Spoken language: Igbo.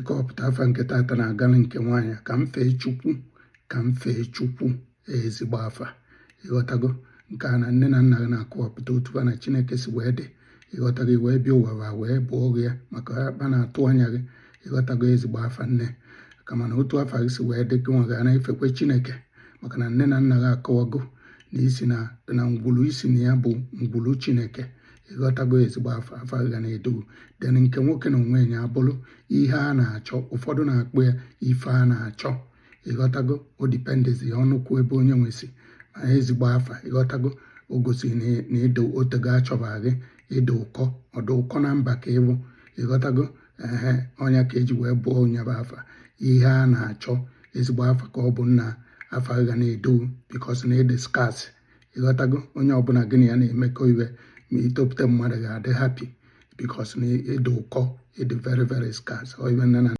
Ịkọwapụta afa nke tata na-agala nke nwaanyị, ka m fee Chukwu, ka m fee Chukwu, ezigbo afa. Ịghọtago? Nke a na nne na nna gị na-akọwapụta otu ha na Chineke si wee dị. Ịghọtago? Wee bịa ụwa wa wee bụọ gị ya maka a na-atụ anya gị. Ịghọtago? Ezigbo afa nne, kama na otu afa gị si wee dị, gị nwa ga na-efekwe Chineke, maka na nne na nna gị akọwago na isi na ngwulu, isi na ya bụ ngwulu Chineke. Ịghọtago? Ezigbo afa, afa gị ga na-edo. Then nke nwoke na onwe ya abụrụ ihe a na-achọ. Ụfọdụ na-akpọ ya ife a na-achọ. Ịghọtago? O dependezi ọnụkwụ ebe onye nwesi, ma ezigbo afa. Ịghọtago? O gosiri na ịdị otego achọba gị, ịdị ụkọ, ọdụ ụkọ na mba ka ịbụ. Ịghọtago? Ehe, ọnya ka eji wee bụọ onye bụ afa ihe a na-achọ. Ezigbo afa ka ọ bụ nna, afa gị ga na-edo because na ịdị scarce. Ịghọtago? Onye ọbụla gị na ya na-emekọ iwe ma itopụta mmadụ ga-adị happy because na ịdị ụkọ, ịdị very very scarce. Ọ iwe nne na